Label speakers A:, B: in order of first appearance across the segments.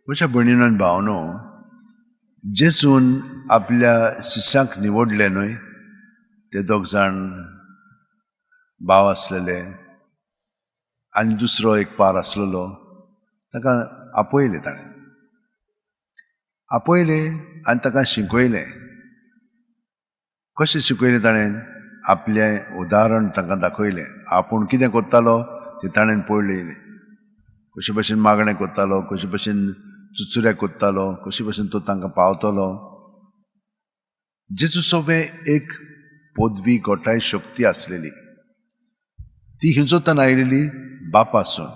A: म्हज्या भयणीन आनी भावनो, जेजून आपल्या शिष्यांक निवडले न्हय, ते दोग जाण भाव आसलेले आनी दुसरो एक पार आसलेलो, ताका आपयले ताणें, आपयले आनी ताका शिकयलें. कशें शिकयलें ताणें? आपलें उदाहरण तांकां दाखयलें. आपूण कितें करतालो तें ताणें पळयलें, कशे भशेन मागणें करतालो, कशे भशेन चुचुऱ्या करतालो, कशे भशेन तो तांकां पावतलो. जेजू सगळें एक पदवी गोठाय शक्ती आसलेली, ती हिंजोतान आयलेली बापासून,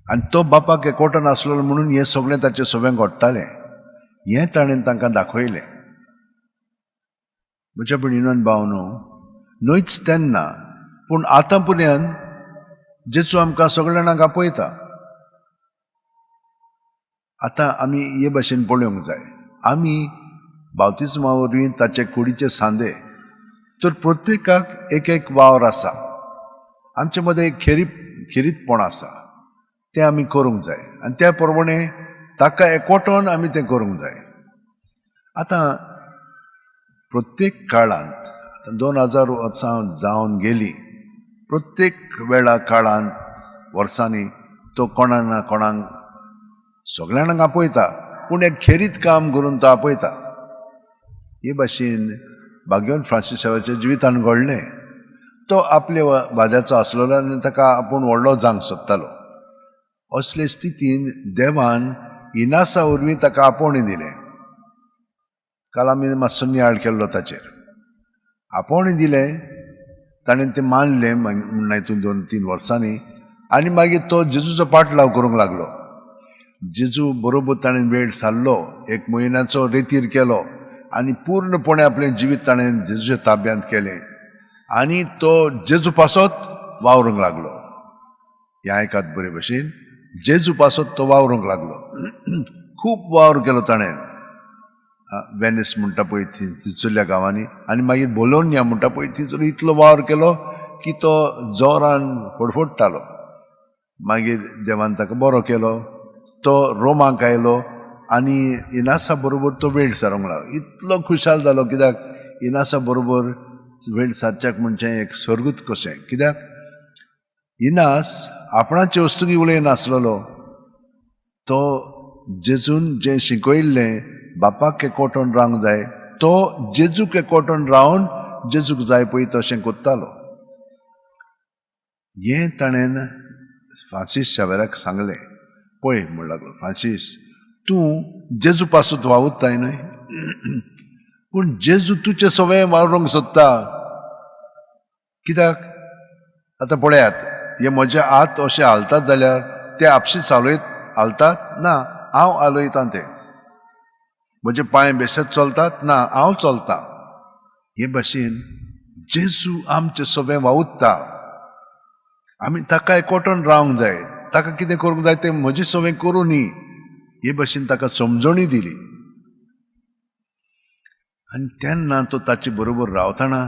A: आनी तो बापाक एकवटान आसलेलो म्हणून हें सगळें ताचें सगळें घडटालें. हें ताणें तांकां दाखयलें. म्हज्या भयणीन भावनो, न्हयच तेन्ना पूण आतां पर्यंत जेजू आमकां सगळ्या जाणांक आपयता. आतां आमी हे भाशेन पळोवंक जाय, आमी बावतिज्मा वरवीं ताचे कुडीचे सांदे, तर प्रत्येकाक एक एक वावर आसा. आमचे मदें एक खेरीतपण आसा, तें आमी करूंक जाय आनी त्या प्रमाणे ताका एकवटोन आमी तें करूंक जाय. आतां प्रत्येक काळांत, आतां 2000 वर्सां जावन गेली, प्रत्येक वेळा काळांत वर्सांनी तो कोणा ना कोणाक सगळ्या जाणांक आपयता, पूण एक खेरीत काम करून तो आपयता. हे भाशेन भाग्यवंत फ्रांसीस शावेच्या जिवितान घडलें. तो आपले वाद्याचो आसलेलो आनी ताका आपूण व्हडलो जावंक सोदतालो. असले स्थितीन देवान इनासा वरवीं ताका आपोवणें दिलें. काल आमी मातसो नियाळ केल्लो ताचेर. आपोवणें दिलें, ताणें तें मानलें म्हणना हितून 2-3 वर्सांनी, आनी मागीर तो जेजूचो पाटलाव करूंक लागलो. जेजू बरोबर ताणें वेळ सारलो, 1 म्हयन्याचो रेतीर केलो आनी पूर्णपणे आपलें जिवीत ताणें जेजूच्या ताब्यांत केलें आनी तो जेजू पासत वावरूंक लागलो. हें आयकात बरे भशेन, जेजू पासत तो वावरूंक लागलो. खूब वावर केलो ताणें. वेनिस म्हणटा पळय थिंचुल्या गांवांनी, आनी मागीर बोलोनिया म्हणटा पळय थिंचून इतलो वावर केलो की तो जोरान फडफडटालो. मागीर देवान ताका बरो केलो, तो रोमाक आयलो आनी इनासा बरोबर तो वेळ सारूंक लागलो. इतलो खुशाल जालो, कित्याक इनासा बरोबर वेळ सारच्याक म्हणजे एक स्वर्गूत कशें. कित्याक इनास आपणाचे वस्तुकी उलयनासलेलो, तो जेजून जें शिकयल्लें बापाक एकवटोन रावंक जाय, तो जेजूक एकवटोन रावन जेजूक जाय पळय तशें करतालो. हें ताणें फ्रांसीस शावेराक सांगलें. पळय म्हण लागलो, फ्रांसीस तूं जेजू पासून वावुरताय न्हय, पूण जेजू तुजे सवय वावरूंक सोदता. कित्याक आतां पळयात, हे म्हजे हात अशे हालतात जाल्यार ते आपशीं चालयत हालतात ना, हांव हालयतां ते. म्हजे पांय बेशेच चलतात ना, हांव चलतां. हे भाशेन जेजू आमचे सगळें वावुरता. आमी ताका एकवटून रावंक जाय, ताका कितें करूंक जाय तें म्हजें सगळें करूं न्ही, हे भाशेन ताका समजणी दिली. आनी तेन्ना तो ताचे बरोबर रावतना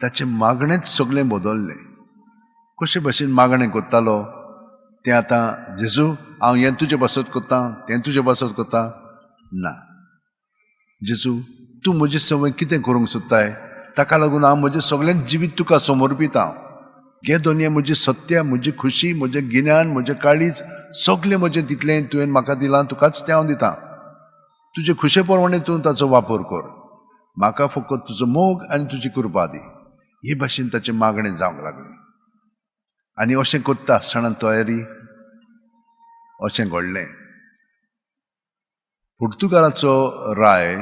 A: ताचें मागणेंच सगळें बदललें. कशे भाशेन मागणें करतालो तें आतां, जेजू हांव हें तुजे पासत करतां, तें तुजे पासत करतां ना, जेजू तूं म्हजे संवय कितें करूंक सोदताय, ताका लागून हांव म्हजें सगळें जिवीत तुका समर्पितां. घे दोनये म्हजी सत्य, म्हजी खुशी, म्हजें गिन्यान, म्हजें काळीज, सगळें म्हजें तितलें तुवें म्हाका दिलां, तुकाच तें हांव दितां. तुजे खुशे प्रमाणे तूं ताचो वापर कर, म्हाका फकत तुजो मोग आनी तुजी कृपा दी. हे भाशेन ताचें मागणें जावंक लागलें. आनी अशें करता आसतना तयारी अशें घडलें. पुर्तुगालाचो राय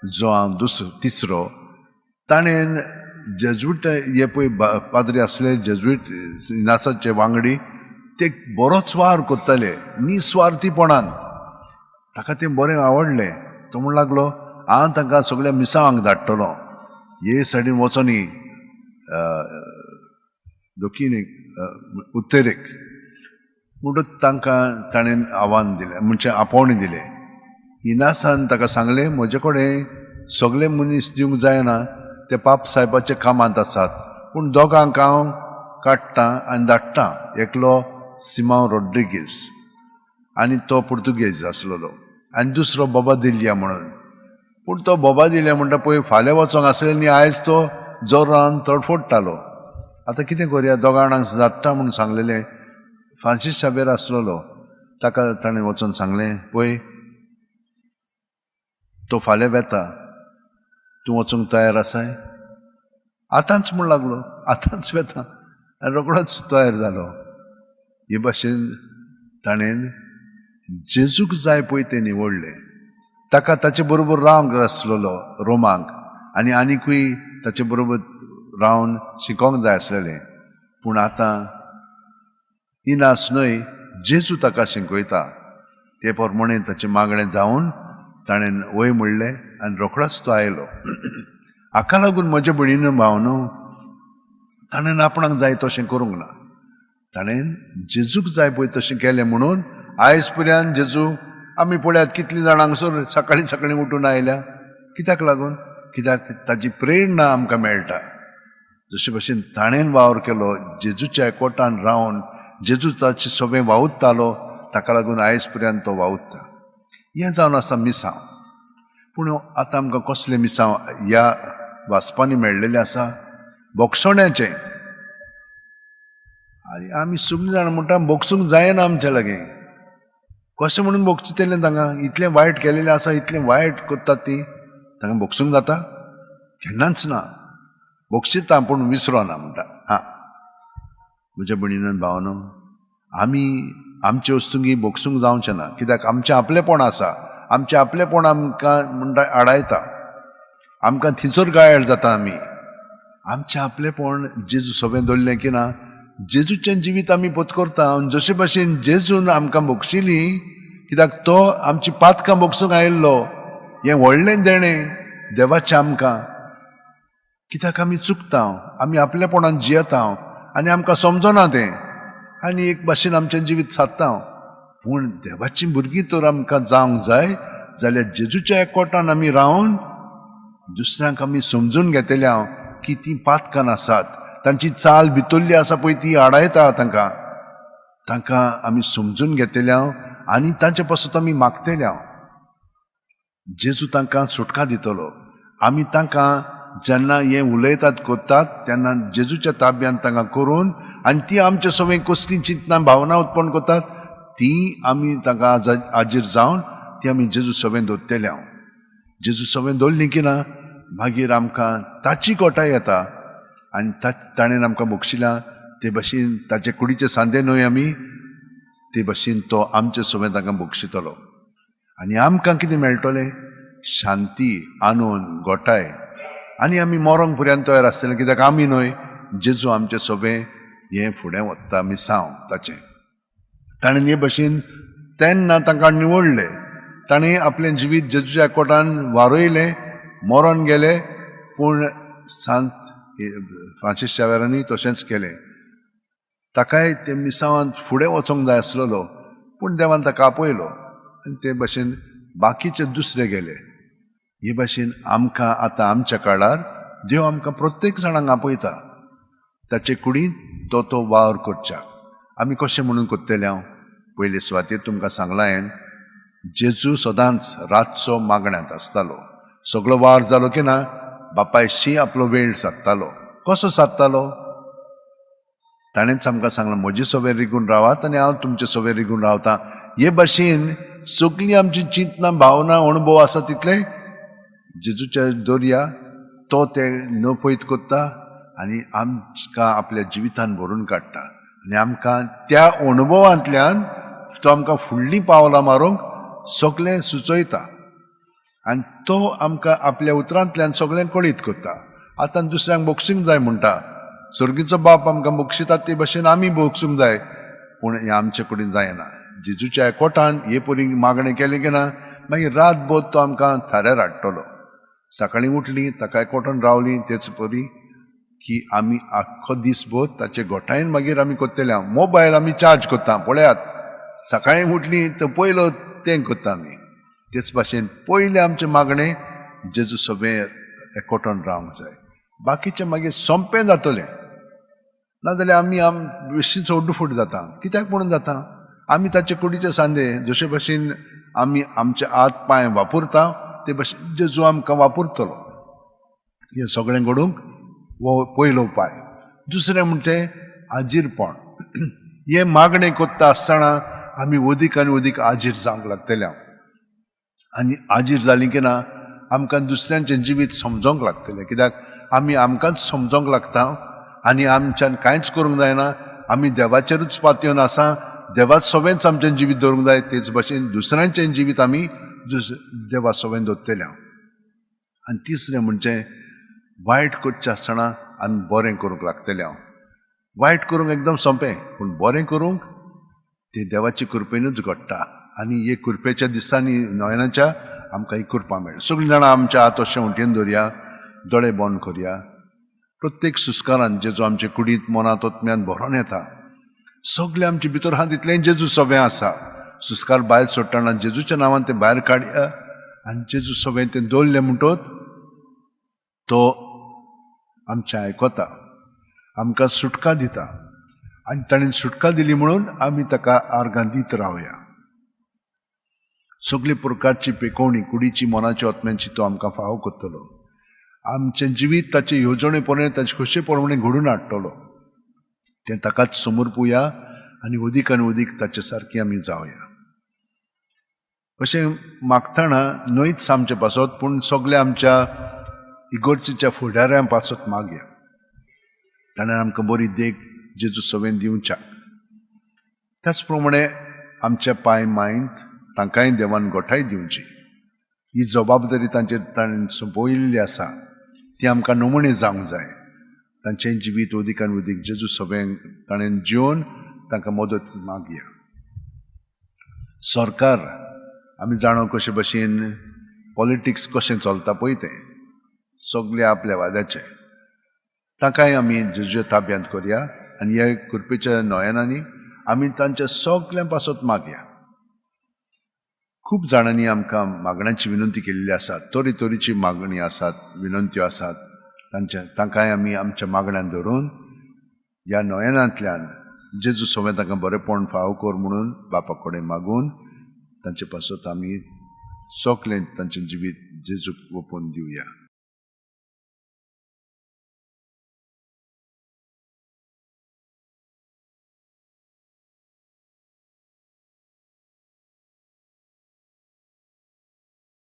A: जो हांव दुसरो तिसरो, ताणें जेजुईट हे पळय पाद्री आसले, जेजुईट इनासाचे वांगडी, ते बरोच वावर करताले निस्वार्थीपणान. ताका तें बरें आवडलें. तो म्हण लागलो, हांव तांकां सगळ्या मिसांवांक धाडटलो, हे सायडीन वचोनी दक्षिणेक उत्तरेक. म्हणटच तांकां ताणें आव्हान दिलें, म्हणजे आपोवणें दिलें. इनासान ताका सांगलें, म्हजे कडेन सगळे मनीस दिवंक जायना, ते पाप सायबाच्या कामांत आसात, पूण दोगांक हांव काडटां आनी धाडटां, एकलो सिमांव रोड्रिगीस आनी तो पुर्तुगेज आसलेलो आनी दुसरो बोबा दिल्ल्या म्हणून. पूण तो बोबा दिल्या म्हणटा पळय फाल्यां वचोंक आसलें न्ही, आयज तो जोरान तडफडटालो. आतां कितें करुया, दोगां जाणांक धाडटा म्हणून सांगलेलें. फ्रांसीस शाबेर आसलेलो, ताका ताणें वचोन सांगलें, पळय तो फाल्यां वेता, तूं वचूंक तयार आसाय? आतांच म्हूण लागलो, आतांच वेता. आनी रोकडोच तयार जालो. हे भाशेन ताणें जेजूक जाय पळय तें निवडलें. ताका ताचे बरोबर रावंक आसलेलो रोमाक आनी आनिकूय ताचे बरोबर रावन शिकोंक जाय आसलेलें. पूण आतां इनास न्हय, जेजू ताका शिकयता. ते प्रमाणे ताचें मागणें जावन ताणें वय म्हणलें आनी रोखडोच तो आयलो. हाका लागून म्हज्या भयणीन भावनो, ताणें आपणाक जाय तशें करूंक ना, ताणें जेजूक जाय पळय तशें केलें. म्हणून आयज पर्यंत जेजू आमी पळयात कितलीं जाणां हांगसर सकाळीं सकाळीं उठून आयल्या. कित्याक लागून? कित्याक ताची प्रेरणा आमकां मेळटा. जशे भशेन ताणें वावर केलो जेजूच्या एकवटान रावन, जेजू ताचे सगळें वावुरतालो, ताका लागून आयज पर्यंत तो वावुरता. हें जावन आसा मिसांव. पूण आतां आमकां कसलें मिसांव ह्या वाचपांनी मेळ्ळेलें आसा? बोगसोण्याचें. आनी आमी सगळीं जाणां म्हणटा बोगसूंक जायना आमच्या लागीं. कशें म्हणून बोगसतलें तांकां? इतलें वायट केलेलें आसा, इतलें वायट करतात ती, तांकां बोगसूंक जाता? केन्नाच ना. बोगसिता पूण विसरोना म्हणटा. आं, म्हज्या भयणीन भावनो, आमी आमचे वस्तुंगी बोगसूंक जावचें ना. कित्याक आमचें आपलेपण आसा, आमचें आपलेपण आमकां म्हणटा आडायता, आमकां थिंचर गायल जाता आमी. आमचें आपलेपण जेजू सगळें दवरलें की ना, जेजूचें जिवीत आमी पत्करता. जशे भाशेन जेजून आमकां बोगशिली, कित्याक तो आमची पातकां बोगसूंक आयिल्लो. हें व्हडलें देणें देवाचें आमकां. कित्याक आमी चुकता, आमी आपलेपणान जियेता आनी आमकां समजना तें, आनी एक भाशेन आमचें जिवीत सादता. पूण देवाचीं भुरगीं तर आमकां जावंक जाय जाल्यार जेजूच्या एकवटान आमी रावन दुसऱ्यांक आमी समजून घेतले हांव की तीं पातकान आसात, तांची चाल भितरली आसा पळय ती आडायता तांकां. तांकां आमी समजून घेतले हांव आनी तांचे पासून आमी मागतले हांव. जेजू तांकां सुटका दितलो. आमी तांकां जेन्ना हें उलयतात करतात तेन्ना जेजूच्या ताब्यांत तांकां करून आनी ती आमचे सगळीं कसलीं चिंतनां भावना उत्पन्न करतात ती आमी तांकां आजीर जावन ती आमी जेजू सगळें दवरतले हांव. जेजू सगळें दवरली की ना, मागीर आमकां ताची गोटाय येता आनी ताणें आमकां बक्षिला ते भाशेन ताचे कुडीचे सांदे न्हय आमी, ते भाशेन तो आमचे सगळें तांकां बक्षितलो आनी आमकां कितें मेळटलें? शांती, आनंद, गोटाय. आनी आमी मरोंक पर्यंत तयार आसतले. कित्याक आमी न्हय, जेजू आमचें सगळें हें फुडें वता मिसांव ताचें. ताणें हे भाशेन तेन्ना तांकां निवडलें, ताणें आपलें जिवीत जेजूच्या एकवटान वारयलें, मरोन गेले. पूण सांत फ्रांसीस शावेरांनी तशेंच केलें. ताकाय ते मिसांवांत फुडें वचोंक जाय आसलेलो, पूण देवान ताका आपयलो आनी ते भाशेन बाकीचे दुसरे गेले. हे भाशेन आमकां आतां आमच्या काळार देव आमकां प्रत्येक जाणांक आपयता ताचे कुडींत तो तो वावर करच्याक. आमी कशें म्हणून करतले? हांव पयले सुवातेर तुमकां सांगलां हांवें, जेजू सदांच रातचो मागण्यांत आसतालो. सगळो वावर जालो की ना, बापायशी आपलो वेळ सादतालो. कसो सादतालो? ताणेंच आमकां सांगलां, म्हजे सवेर रिगून रावात आनी हांव तुमचे सवेर रिगून रावता. हे भाशेन सगळीं आमची चिंतनां भावना अणभव आसा तितले जेजूच्या दर्या, तो ते नपयत करता आनी आमकां आपल्या जिवितान भरून काडटा आनी आमकां त्या अणभवांतल्यान तो आमकां फुडलीं पावलां मारूंक सगळें सुचयता आनी तो आमकां आपल्या उतरांतल्यान सगळें कळीत करता. आतां दुसऱ्यांक बोगसूंक जाय म्हणटा, सर्गीचो बाप आमकां बक्षितात ते भाशेन आमी बोगसूंक जाय, पूण हें आमचे कडेन जायना. जेजूच्या एकवटान हे परी मागणें केलें की ना, मागीर रातभर तो आमकां थाऱ्यार हाडटलो. सकाळीं उठलीं ताका एकवटान रावलीं तेच परी की आमी आख्खो दीसभर ताचे गोठायेन मागीर आमी करतले. मोबायल आमी चार्ज करता पळयात, सकाळीं उठलीं तर पयलो तें करता आमी. तेच भाशेन पयलें आमचें मागणें जेजू सगळें एकवटान रावंक जाय, बाकीचें मागीर सोंपें जातलें. नाजाल्यार आमी बेश्टीच ओड्डुफूट जाता. कित्याक म्हणून जाता? आमी ताचे कुडीचे सांदे जशे भशेन आमी आमचे हात पांय वापरता ते भशेन जेजू आमकां वापरतलो. हें सगळें घडूंक हो पयलो उपाय. दुसरें म्हणजे आजीरपण. हें मागणें करता आसतना आमी अदीक आनी अदीक आजीर जावंक लागतले. आनी आजीर जालीं की ना आमकां दुसऱ्यांचें जिवीत समजोंक लागतलें, कित्याक आमी आमकांच समजोंक लागता आनी आमच्यान कांयच करूंक जायना. आमी देवाचेरूच पातयेवन आसा, देवाच सगळेंच आमचें जिवीत दवरूंक जाय. तेच भशेन दुसऱ्यांचें जिवीत आमी देवा सवें दवरतले. आनी तिसरें म्हणजे वायट करचें आसतना आमी बरें करूंक लागतले. वायट करूंक एकदम सोंपें, पूण बरें करूंक तें देवाचे कृपेनूच घडटा. आनी हे कृपेच्या दिसांनी नयनाच्या आमकां ही कृपा मेळ्ळी. सगळीं जाणां आमच्या हात अशें उंटयेन दवरया, दोळे बंद करया. प्रत्येक सुस्कारान जेजू आमचे कुडींत मनांत आत्म्यान भरोन येता. सगळें आमचे भितर आहा तितलें जेजू सगळें आसा. सुस्कार भायर सोडटना जेजूच्या नांवान तें भायर काडया आनी जेजू सगळें तें दवरलें म्हणटोच तो आमचें आयकता, आमकां सुटका दिता. आनी ताणें सुटका दिली म्हणून आमी ताका आर्गां दीत रावया. सगळे प्रकारची पेकोवणी कुडीची, मनाची, आत्म्याची तो आमकां फावो करतलो. आमचें जिवीत ताचे येवजणे प्रमाणे, ताचे खोशे प्रमाणे घडून हाडटलो. तें ताकाच समर्पुया आनी अदीक आनी अदीक ताचे सारकी आमी जावया. अशें मागतना न्हयच आमचे पासत, पूण सगळे आमच्या इगोर्चीच्या फुडाऱ्यां पासत मागया. ताणें आमकां बरी देख जेजू सवेन दिवच्या. त्याच प्रमाणे आमच्या पाय मायंत तांकांय देवान गोठाय दिवची. ही जबाबदारी तांचेर ताणें सोंपयिल्ली आसा, ती आमकां नमुणे जावंक जाय. तांचें जिवीत अदीक आनी अदीक जेजू सगळ्यांक ताणें जिवन तांकां मदत मागया. सरकार आमी जाणो कशे भशेन पॉलिटिक्स कशें चलता पळय, तें सगळें आपल्या वाद्याचें. तांकांय आमी जेजूच्या ताब्यांत करया आनी ह्या कृपेच्या नयनांनी आमी तांच्या सगल्यां पासत मागया. खूब जाणांनी आमकां मागण्यांची विनंती केल्ली आसा, तरेतरेची मागणी आसात, विनंत्यो आसात तांच्या. तांकांय आमी आमच्या मागण्यान धरून ह्या नयनांतल्यान जेजू सगळें तांकां बरेंपण फावो कर म्हणून बापा कडेन मागून तांचे पासत आमी सगळें तांचें जिवीत जेजूक ओपून दिवया.